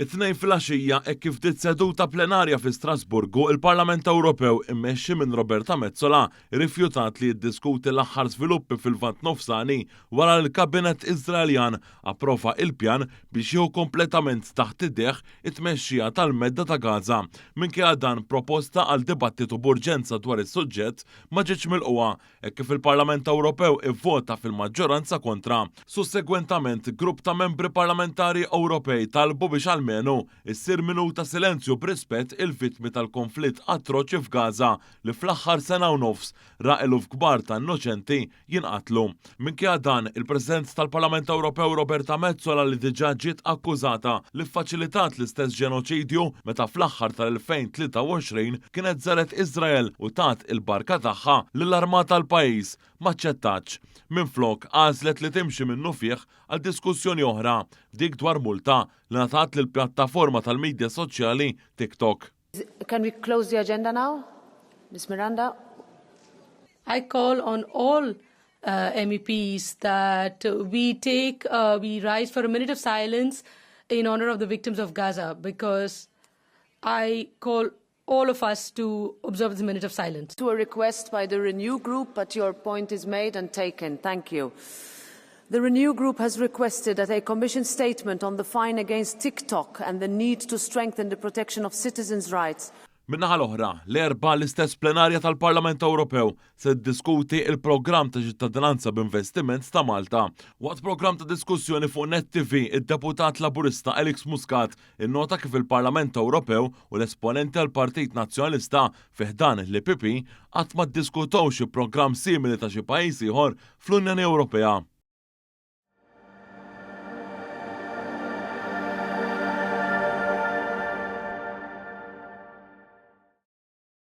It-Tnejn filgħaxija, hekk kif bdiet seduta plenarja fi Strasburgu, il-Parlament Ewropew immexxi minn Roberta Metsola rrifjutat li jiddiskuti l-aħħar żviluppi fil-Lvant Nofsani wara li l-Kabinett Iżraeljan approva il-pjan biex jieħu kompletament taħt idejh it-tmexxija tal-Medda ta' Gaza. Minkejja dan, proposta għal dibattitu b'urġenza dwar is-suġġett ma ġietx milqugħa hekk kif il-Parlament Ewropew ivvota fil-maġġoranza kontra. Sussegwentament, grupp ta' membri parlamentari Ewropej talbu biex almenu issir minuta silenzju b'rispett il-vittmi tal-konflitt atroċi f'Gaza li fl-aħħar sena u nofs ra eluf kbar ta' innoċenti jinqatlu. Minkejja dan, il-President tal-Parlament Ewropew Roberta Metsola li diġà ġiet akkużata li ffaċilitat l-istess ġenoċidju meta fl-aħħar tal-2023 kienet żaret Iżrael u tat il-barka tagħha lill-armata tal-pajjiż, m'aċċettatx. Minflok, għażlet li timxi minnufih għal diskussjoni oħra, dik dwar multa li ngħatat lill-pjattaforma tal-midja soċjali TikTok. Can we close the agenda now? Ms. Miranda? I call on all MEPs that we take, we rise for a minute of silence in honor of the victims of Gaza because I call all of us to observe this minute of silence. To a request by the Renew Group, but your point is made and taken. Thank you. The Renew Group has requested that a Commission statement on the fine against TikTok and the need to strengthen the protection of citizens' rights. Min-naħa l-oħra, l-Erbgħa l-istess plenarja tal-Parlament Ewropew se tiddiskuti il-programm ta' ċittadinanza b'investiment ta' Malta. Waqt programm ta' diskussjoni fuq Net TV, id-deputat Laburista Alex Muscat innota kif il-Parlament Ewropew u l-esponenti għall-Partit Nazzjonalista fi ħdan l-EPP qatt ma ddiskutew xi programm simili ta' xi pajjiż ieħor fl-Unjoni Ewropea.